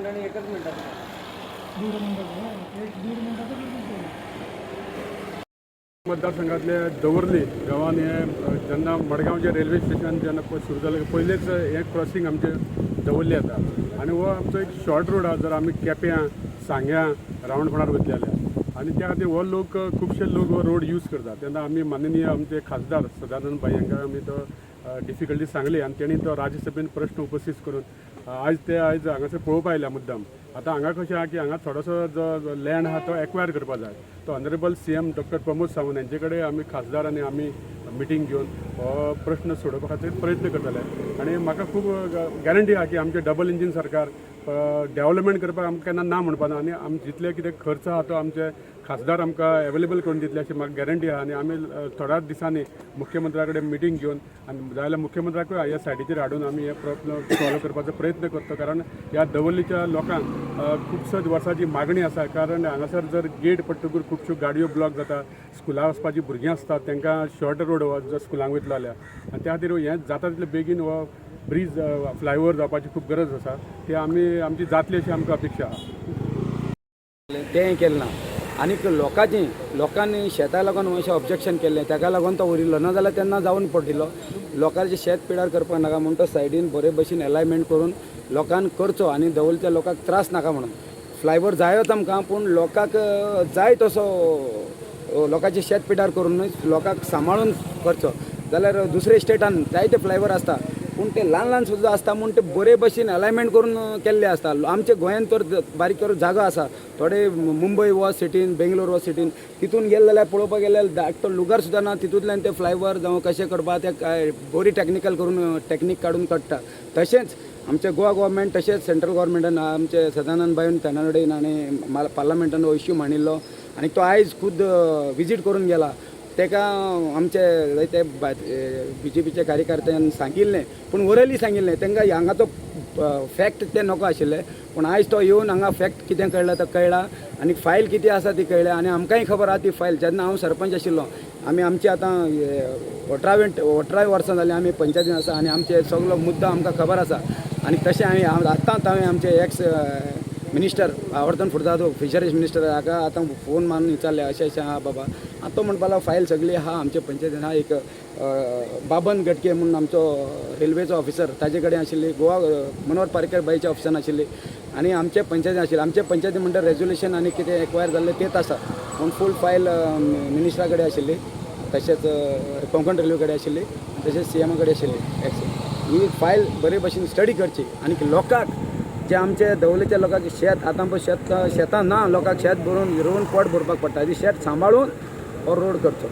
Second आणि एकच मिनिटात. दीड मिनटाचं, एक दीड मिनटाचं. मतदारसंघातले दवर्ली गांवान हे जेन्ना मडगांवचें रेल्वे स्टेशन जेन्ना सुरू जालें, पयलेच हें क्रॉसींग आमचें दवर्ली येता आनी हो आमचो एक शॉर्ट रोड आहा. जर आमी केप्यां, सांग्यां, रावणफोंडार वयतले जाल्यार आनी त्या खातीर हो लोक, खुबशे लोक हो रोड यूज करतात. तेन्ना आमी माननीय आमचे खासदार सदानंद भाई हांकां आमी तो डिफिकल्टी सांगली आनी तेणी तो राज्यसभेन प्रश्न उपस्थीत करून आयज ते आयज हांगासर पळोवपा आयल्या मुद्दाम. आतां हांगा कशें आहा की हांगा थोडोसो जो लँड आहा तो एक्वायर करपा जाय. तो honourable CM doctor Pramod Sawant हेंचे कडेन आमी खासदार आनी आमी मिटींग घेवन हो प्रश्न सोडोवपा खातीर प्रयत्न करतले. आनी म्हाका खूब गॅरंटी आहा की आमचें डबल इंजीन सरकार डेव्हलपमेंट करपाक आमकां केन्ना ना म्हणपा ना आनी आम जितले कितें खर्च आहा तो आमचे खासदार आमकां एवेलेबल करून दितले अशी म्हाका गॅरंटी आहा. आनी आमी थोड्याच दिसांनी मुख्यमंत्र्या कडेन मिटींग घेवन आनी जाय जाल्यार मुख्यमंत्र्याकूय ह्या सायटीचेर हाडून आमी हे प्रॉब्लम सॉल्व करपाचो प्रयत्न करता, कारण ह्या दवर्लीच्या लोकांक खुबशे वर्सांची मागणी आसा. कारण हांगासर जर गेट पडटकूच खुबश्यो गाडयो ब्लॉक जाता. स्कुलाक वचपाची भुरगीं आसतात, तांकां शॉर्ट रोड हो जर स्कुलांक वयतलो जाल्यार. आनी त्या खातीर हें जाता तितले बेगीन हो ब्रीज, फ्लायओवर जावपाची खूब गरज आसा. ती आमी आमची जातली अशी आमकां अपेक्षा आहा. तें केलें ना. आनीक लोकांची, लोकांनी शेता लागून अशें ऑब्जेक्शन केल्लें, ताका लागून तो उरिल्लो. ना जाल्यार तेन्ना जावन पडिल्लो. लोकांचें शेत पिडार करपाक नाका म्हूण तो सायडीन बरे भशेन एलायनमेंट करून लोकांक करचो आनी दवरच्या लोकांक त्रास नाका म्हणून. फ्लायओवर जायोच आमकां, पूण लोकांक जाय तसो लोकांचें शेत पिडार करून न्हय, लोकांक सांबाळून करचो. जाल्यार दुसरे स्टेटान जायते फ्लायओवर आसता, पूण ते ल्हान ल्हान सुद्दां आसता म्हूण ते बरे भशेन अलायनमेंट करून केल्ले आसता. आमच्या गोंयांत तर बारीक करून जागो आसा थोडे. मुंबय वा सिटीन, बेंगलोर वा सिटीन, तितून गेले जाल्यार, पळोवपाक गेल्यार धाकटो लुगार सुद्दां ना. तितूंतल्यान ते फ्लायओवर जावं कशें करपा ते काय बरी टॅक्निकल करून, टॅक्नीक काडून काडटा. तशेंच आमचे गोवा गव्हर्मेंट, तशेंच सेंट्रल गव्हर्मेंटान आमचे सदानंद भाईन तेनावडेन आनी पार्लमेंटान हो इश्यू मांडिल्लो आनी तो आयज खूद विजीट करून गेला. तेका आमचे जायते बीजेपीचे कार्यकर्त्यान सांगिल्लें, पूण ओरली सांगिल्लें तांकां. हांगा तो फॅक्ट ते नको आशिल्ले, पूण आयज तो येवन हांगा फॅक्ट कितें कळ्ळा तो कळ्ळा आनी फायल कितें आसा ती कळ्ळ्या. आनी आमकांय खबर आहा ती फायल. जेन्ना हांव सरपंच आशिल्लो, आमी आमची आतां 18 वर्सां जालीं आमी पंचायतीन आसा आनी आमचे सगलो मुद्दो आमकां खबर आसा. आनी तशें आमी आतांच हांवें आमचे एक्स मिनिस्टर आवर्तन फुर्तादो, फिशरीज मिनिस्टर, हाका आतां फोन मारून विचारलें, अशें अशें आहा बाबा. आतां तो म्हणपा लागलो, फायल सगळी आहा आमचे पंचायतीन आहा. एक बाबन गटके म्हणून आमचो रेल्वेचो ऑफिसर, ताजे कडेन आशिल्ली, गोवा मनोहर पर्रीकर बाईच्या ऑफिसान आशिल्ली आनी आमचे पंचायतीन आशिल्ली. आमचे पंचायती म्हणटा रेजोल्युशन आनी कितें एक्वायर जाल्लें तेच आसा, पूण फूल फायल मिनिस्टरा कडेन आशिल्ली, तशेंच कोंकण रेल्वे कडेन आशिल्ली, तशेंच सीएमा कडेन आशिल्ली. एक्स ही फायल बरे भशेन स्टडी करची आनी लोकांक जे आमचे दवलेच्या लोकांक शेत आतां पळय शेत शेतां ना लोकांक, शेत भरून रोवन पोट भरपाक पडटा. ती शेत सांबाळून हो रोड करचो.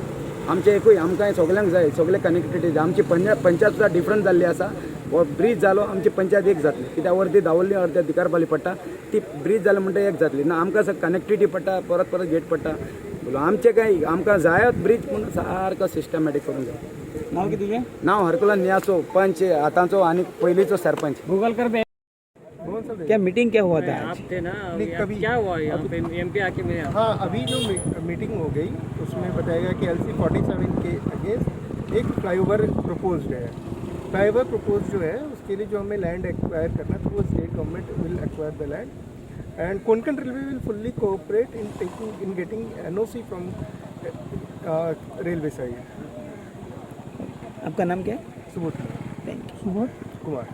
आमचे एकूय आमकां सगल्यांक जाय, सगळे कनेक्टिविटी जाय. आमची पंचायत सुद्दां डिफरंट जाल्ली आसा. हो ब्रीज जालो, आमची पंचायत एक जातली, कित्याक अर्दी दावोली, अर्द्या दिकारपाली पडटा. ती ब्रीज जाले म्हणटा एक जातली ना. आमकां कनेक्टिविटी पडटा, परत परत गेट पडटा. आमचें काय आमकां जायत ब्रीज, पूण सारको सिस्टमॅटीक करूंक जाय. नाव किती तुझे? नांव हरकुला नियासो, पंच आतांचो आनी पयलींचो सरपंच. गूगल कर बे. क्या मीटिंग क्या हुआ था आज? आप थे ना? नहीं, कभी- क्या हुआ यहाँ पे? एमपी आके मिले आप? हाँ, अभी जो मीटिंग हो गई, उसमें बताया गया कि एलसी 47 के अगेंस्ट एक फ्लाईओवर प्रपोज्ड है. फ्लाईओवर प्रपोज जो है, उसके लिए जो हमें लैंड एक्वायर करना है, तो वो state government will acquire the land and Konkan Railway will fully cooperate in taking in getting NOC from railway side. आपका नाम क्या है? सुबोध. Thank you. Subodh Kumar.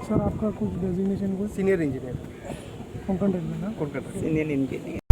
Sir, आपका कुछ डेजिग्नेशन कुछ? Senior engineer. कोंकण रेल्वे ना? कोंकण. Senior engineer.